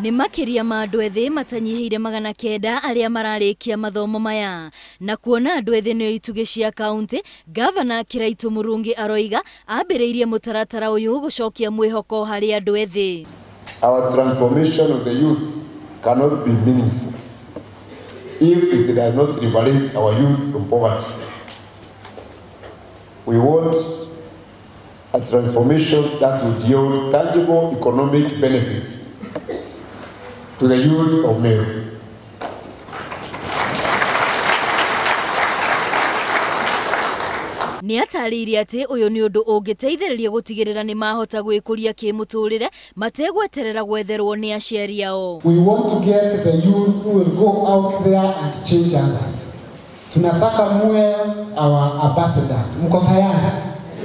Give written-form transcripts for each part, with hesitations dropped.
Nĩ makĩria ma andũ ethĩ matanyihĩire 900 arĩa mararĩkia mathomo maya. Na kuona andũ ethĩ nĩo itugĩ cia kaunti, Gavana Kiraitu Murungi aroiga ambĩrĩirie mũtaratara ũyũ gũcokia mwĩhoko harĩ andũ ethĩ. Our transformation of the youth cannot be meaningful if it does not liberate our youth from poverty. We want a transformation that will yield tangible economic benefits to the youth of Meru. Nĩ atarĩirie atĩ ũyũ nĩ ũndũ ũngĩteithĩrĩria gũtigĩrĩra nĩ mahota gwĩkũria kĩmũtũrĩre mategweterera gwetherwo nĩ aciari ao. We want to get the youth who will go out there and change others. Tunataka muwe our ambassadors. Mko tayari?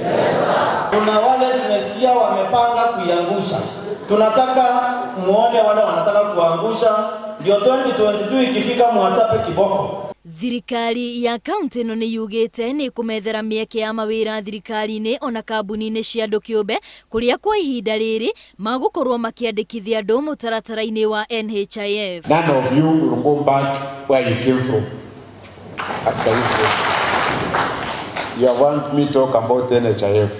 Yes, sir. Kuna wale tumesikia wamepanga kuiangusha. Tunataka muone wale wanataka kuangusha ndio 2022 ikifika muwachape kiboko. Thirikari ya kaunti ĩno nĩ yugĩte nĩ kũmethera mĩeke ya mawĩra thirikari-inĩ ona kambuni-inĩ cia andũ kĩũmbe kũrĩa kwa ihinda rĩrĩ magũkorwo makĩandĩkithia andũ mũtaratara-inĩ wa NHIF. None of you will go back where you came from. After you want me talk about NHIF.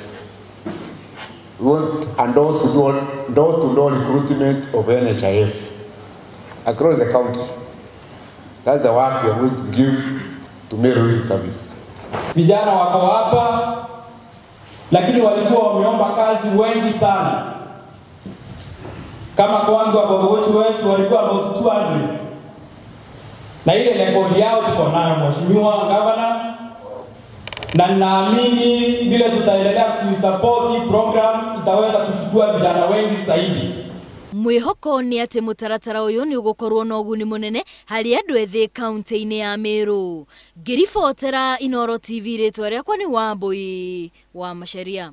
We want a door-to-door recruitment of NHIF across the county. That's the work we are going to give to Meru Youth Service. Vijana wako hapa, lakini walikuwa wameomba kazi wengi sana. Kama kwangu wabogochi wetu walikuwa about 200. Na ile rekodi yao tuko nayo Mheshimiwa Governor, na naamini vile tutaendelea kuisupport program itaweza kuchukua vijana wengi zaidi. Mwĩhoko nĩ atĩ mũtaratara ũyũ nĩ ũgũkorwo na ũguni mũnene harĩ andũ ethĩ kaunti-inĩ ya Meru. Ngĩribotera Inooro TV, rĩtwa rĩakwa nĩ Wambui wa Macharia.